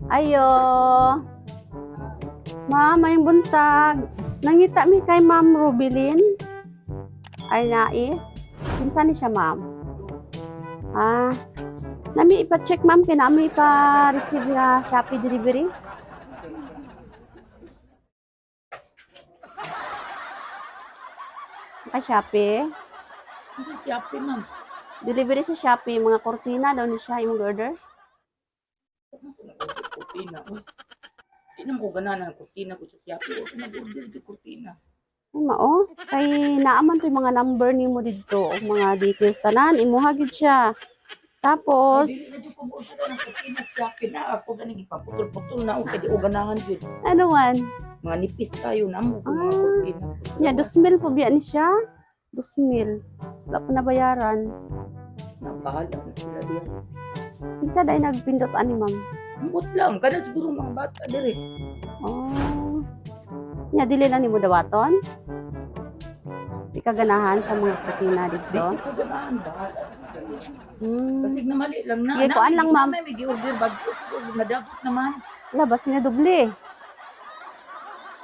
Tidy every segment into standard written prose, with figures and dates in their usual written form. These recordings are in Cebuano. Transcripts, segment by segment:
Ayo. Ma'am, maayong buntag. Nangita mi kay Ma'am Rubilin. Ay nais. Kinsa ni siya, ma'am? Ah, nami ipa-check, ma'am, kay nami ipa-receive nga Shopee delivery. Kay Shopee. Shopee, ma'am. Delivery sa Shopee, mga kortina daw ni siya imong order. Kurtina, uy. Di naman ko ganahan ang kurtina ko sa Shopee. Huwag ko nag-order di kurtina. Ay, mao. Kay naaman to yung mga number nimo didto og mga details tanan imuha gid siya. Tapos Ay, dili na jud ko mo-order ng kurtina sa Shopee na ako ganing ipaputol-putol na ako kay di ko ganahan jud. Ano man? Mga nipis kayo na mo ko mga Ah. kurtina. Nya 2,000 po biya ni siya. 2,000. Wala pa nabayaran. Nabahala na sila diya. Kinsa dai nagpindot ani, ma'am? Ambot lang kada siguro mga bata diri. Oh. Nya dili lang nimo dawaton? Di ka ganahan sa mga kurtina Di didto? ko ganahan, bahala na sila. Basig na mali lang na. Sige, kuan lang, ma'am. May gi-order bago nadapot naman. Wala ba sinadoble?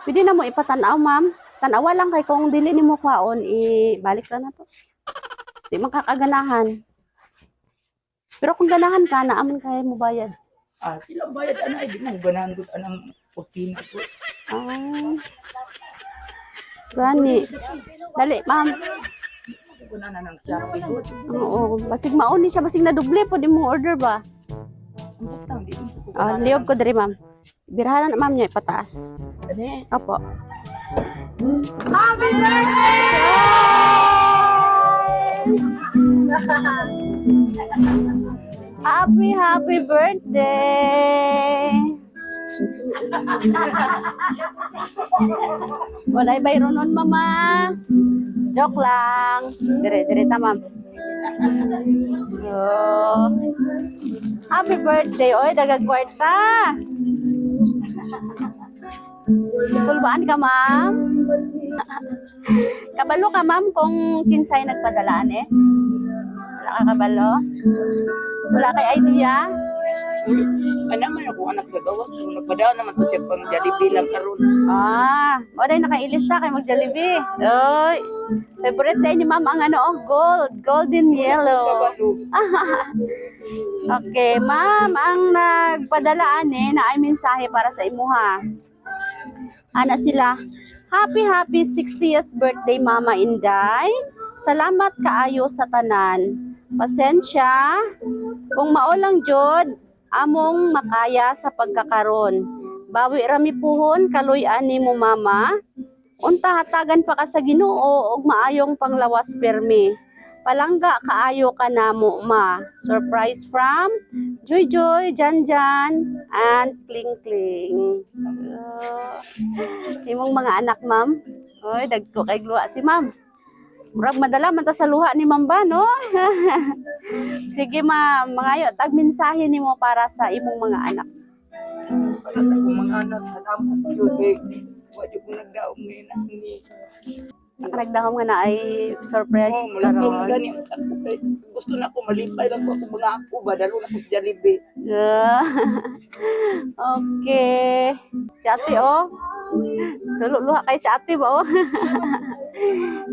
Pwede na mo ipatanaw, ma'am. Tanawa lang kay kung dili nimo kwaon, ibalik lang na to. Di man kakaganahan. Pero kung ganahan ka, naaman kay mo bayad. Ah, sila bayad ana, di mo ganahan gud anang kurtina ko. Ah. Gani. Dali, ma'am. Di ko ganahan ang Shopee ko. Oo, basig maon ni siya, basig na doble po di mo order ba? Ambot lang, di mo ko Ah, ganahan. liyog ko diri, ma'am. Birahan na, ma'am, niya ipataas. Ani? Opo. Happy birthday! Happy, happy birthday! Walay bayro nun, mama. Joke lang. Dire, dire ta, ma'am. Oh. Happy birthday. Oy, dagag kwarta. Kulbaan ka, ma'am? Kabalo ka, ma'am, kung kinsay nagpadalaan eh? Wala ka kabalo? Wala kay idea? Ana man ako anak sa gawas, pero nagpadaan naman to siya pang Jollibee lang karon. Ah, o dahil nakailista kay mag-Jollibee. Oy, favorite day ni ma'am ang ano, oh, gold, golden yellow. Kabalo. Okay, ma'am, ang nagpadala ani na ay mensahe para sa imuha. Ana sila, happy happy 60th birthday, Mama Inday. Salamat kaayo sa tanan. Pasensya kung mao lang jud among makaya sa pagkakaron. Bawi rami puhon kaloy-an nimo, mama. Unta hatagan pa ka sa Ginoo og maayong panglawas permi. Palangga kaayo ka namo, ma. Surprise from Joy Joy, Jan Jan, and Kling Kling. Imong mga anak, ma'am. Oy, dagko kay gluha si ma'am. Murag madala man ta sa luha ni ma'am ba, no? Sige, ma'am, mangayo tag mensahe nimo para sa imong mga anak. Para sa akong mga anak, salamat jud kay wa jud ko nagdaom ngayon ni. Nagdahom nga na ay surprise Oh, malungkot karon. gani ang ako kay gusto na ko malipay lang ko akong mga apo ba dalo na ko sa Jollibee. Yeah. Okay. Si ate, oh. Tulo luha kay si ate ba, oh.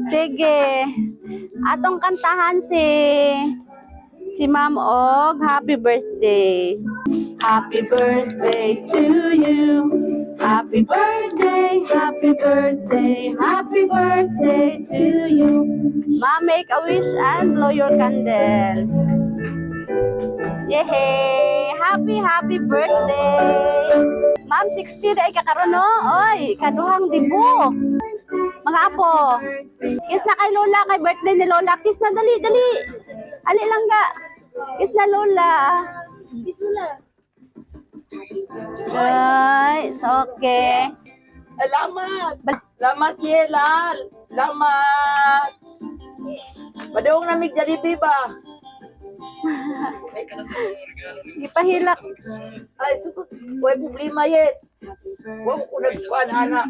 Sige. Atong kantahan si si Ma'am og happy birthday. Happy birthday to you. Happy birthday, happy birthday, happy birthday to you. Ma'am, make a wish and blow your candle. Yehey! Happy, happy birthday! Ma'am, 60 na kakaroon, no? Oy, kaduhang dibo. Mga apo, kiss na kay Lola, kay birthday ni Lola. Kiss na, dali, dali. Ali lang ga. Kiss na, Lola. Kiss Lola. Ay, it's okay. Salamat. Salamat Yelal. Salamat. Padung na mig Jollibee ba? Ipahilak. Ay, sukot. Way problema yet. Wa ko nagkuan ana.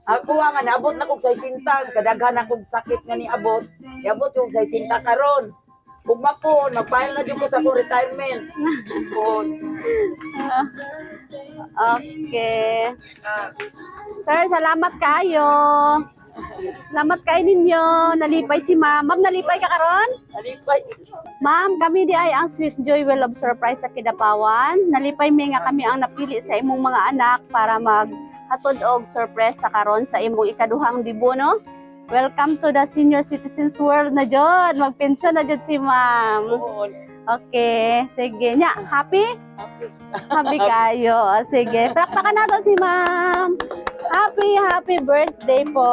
Ako nga naabot na kog 60 sa kadaghan akong sakit nga niabot. Niabot yung 60 karon. Ug mapon, mag-file na jud ko sa akong retirement. Pon. Okay. Sir, salamat kayo. Salamat kayo ninyo. Nalipay si ma'am. Ma'am, nalipay ka karon? Nalipay. Ma'am, kami di ay ang Sweet Joy Well of Surprise sa Kidapawan. Nalipay mi nga kami ang napili sa imong mga anak para maghatod og surprise sa karon sa imong ikaduhang debut, no? Welcome to the senior citizens world na jud. Magpensyon na jud si ma'am. Oo. Okay, sige. Nya, happy? Happy. Happy kayo. O, sige, palakpakan nato si ma'am. Happy, happy birthday po.